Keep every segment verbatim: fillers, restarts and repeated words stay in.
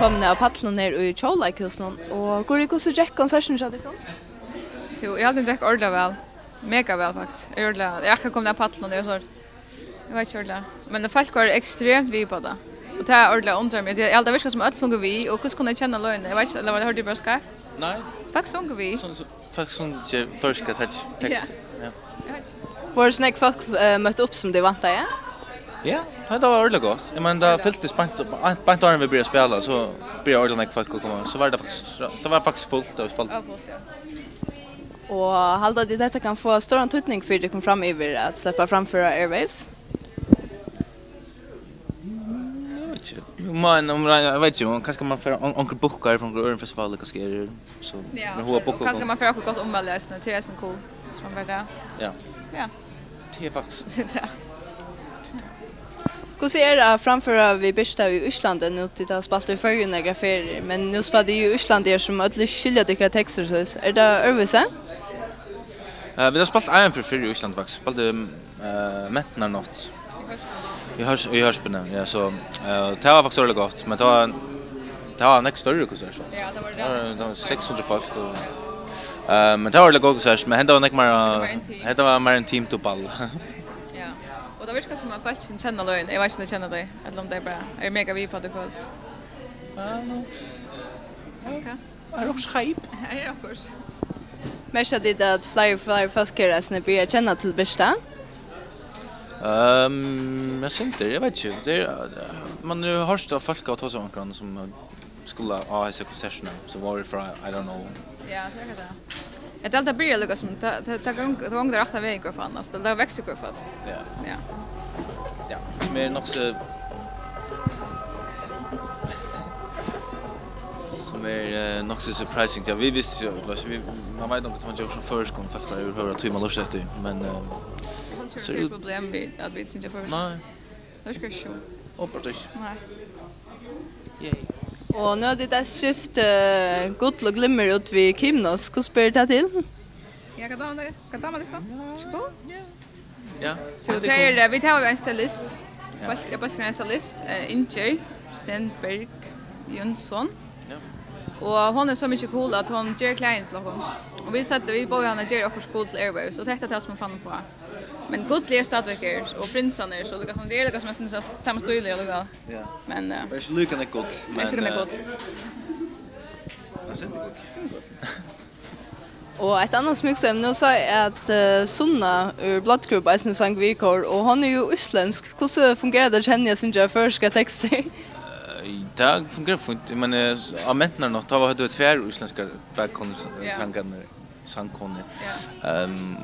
Komin av pallinum her í Tjóðleikhúsinum, og Guðrið, hvussu gekk konsertin hjá tykkum? Tú, eg haldi, hon gekk ordiliga væl. Mega væl, faktiskt. Eg er ordiliga, eg er akkurát komin av pallinum, eg er so, eg veit ikki ordiliga. Men fólk var ekstremt við upp á tað. Og tað er ordiliga undrar meg. Eg haldi, tað virkar sum øll sungu við, og hvussu kunnu tey kenna løgini? Eg veit ikki, ella var tað, hoyrdi eg bara skeivt? Nei. Fólk sungu við. Sånn, så, fólk sungu føroyskar tekst. Ja. Ja. Eg veit ikki. Vóru so nógv fólk, eh, møtt upp, sum tit væntaðu? Ja, hetta var ordiliga gott. Eg meini, tað fyltist beint, beint, beint áðrenn vit byrjaðu at spæla, so byrjaðu ordiliga nógv fólk at koma. So var tað faktiskt, tað var faktiskt fult, tá vit spældu. Ja, fult, ja. Og halda tit, hetta kann fáa stóran týdning fyri tykkum framyvir at sleppa at framføra Airwaves? Eg veit ikki. Man, um, eg veit ikki, um kanska man fær on-, onkur bookaður frá onkur øðrum festival, kanska er, so, ja, men hon var og bookað kanska man fær okkurt gott ummæli eisini, tað er eisini cool, so man fær tað. Ja. Ja. Tað er faktiskt. Tað. Hvussu er at framføra við Birta í Íslandi, nú tit hava spælt í Føroyum nakrar ferðir, men nú spælið í Íslandi, har sum øll skilja tykkara tekstir, so er tað øðrvísi? Eh, vit hava spælt ein ferð fyrr í Íslandi, faktiskt. Spældu, eh, Mentanarnátt. Í Hørp-, í Hørpuni, ja, so, eh, tað var faktiskt øgiliga gott, men tað var, tað var ein nógv størri konsert, faktiskt. Ja, tað var tað. Tað var, tað var seks hundrað fólk, og, eh, men tað var øgiliga góð konsert, men hetta var nógv meira, tað var intimt. Hetta var meira intimt og ball. Ja, og tað virkar sum at fólk kenna løgini. Eg veit ikki, um tey kenna tey, ella um tey bara eru mega við upp á tað í kvøld. Ja, nú. Kanska. Er okkurt hype? Her er okkurt. Merkja tit, at fleiri og fleiri fólk her eisini byrja at kenna til Birta? Ehm, eg sindur, eg veit ikki. Tað er, man hevur hoyrt at fólk hava tosað um onkran sum skuldi á hesa konsertina, sum vóru frá, I don't know. Ja, tað er tað. Eg helt, tað byrjar líka sum, tað, tað, tað gongur, tað gongur rætta vegin, hvør fann, altso, tað veksur hvør fann. Ja. Ja. Ja, sum er nokk so, sum er, eh, nokk so surprising. Ja, vit vistu jo, altso, vit, man veit nokk, at man ger sum føroyskum, fólk bara yvirhøvur at tíma lurta eftir, men, eh, eg haldi ikki, so tað er problem við, at vit syngja føroyskum. Nei. Tað virkar ikki so. Openbart ikki. Nei. Yay. Og nú hava tit skift, eh, gull og glimmur út við Kymnos. Hvussu ber tað til? Ja, hvat dámar tær? Hvat dámar tykkum? Ja. Ikki cool? Ja. So, tað er, eh, vit hava ein stylist. Ja. Bólk-, bólkurin ein stylist, eh, Inger Stenberg Jønsson. Ja. Og hon er so mikið cool, at hon ger klæðini til okkum. Og vit søgdu, vit bóðu hana gera okkurt cool til Airwaves, og tað er tað, sum hon fann upp á. Men gull er stadigvæk her, og frynsarnir, so líka sum, tað er líka sum, eg synist, sama stíl, ja, líka. Ja. Men, eh, tað er ikki líka nógv gull, men, ikki líka nógv, eh, gull. Tað er synd, gull. Synd, gull. Og eitt annað smúk, sum nú sá eg at, eh, Sunna úr Blood Group eisini sang við í kór, og hon er jo íslendsk. Hvussu fungerar tað hjá henni at syngja føroyskar tekstir? Eh, tað fungerar fínt. Eg meini, á Mentanarnátt, tá var, høvdu vit tvær íslendskar bakgrunns-, ja, sangarar, sangkonur. Ja. Ehm,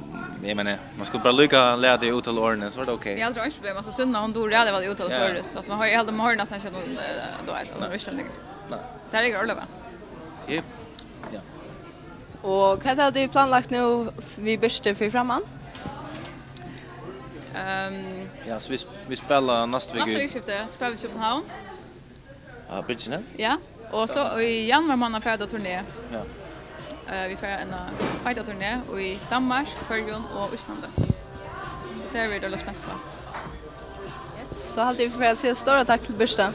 eg meini, man skuldi bara líka læra tey at úttala orðini, so var tað ok. Ja, tað er einki problem. Altso, Sunna, hon dugir ræðuliga væl at úttala, ja, føroyskt. Altso, man hoyrir, eg haldi, man hoyrir næstan ikki at hon, eh, tú veit, at hon er íslendingur. Nei. Tað er ikki orðið. Ja. Og hvat hava tit planlagt nú f-, við Birtu fyri framman? Ehm, ja, so vit sp-, vit spæla næstu viku. Næsta vikuskifti spæla vit í København. Á Bryggjuni? Ja. Og so í januar mánað fara vit á turné. Ja. Eh, vit fara eina feita turné í Danmark, Føroyum og Íslandi. So tað eru vit øll spent á. So haldi eg, vit fara at siga stóra takk til Birtu.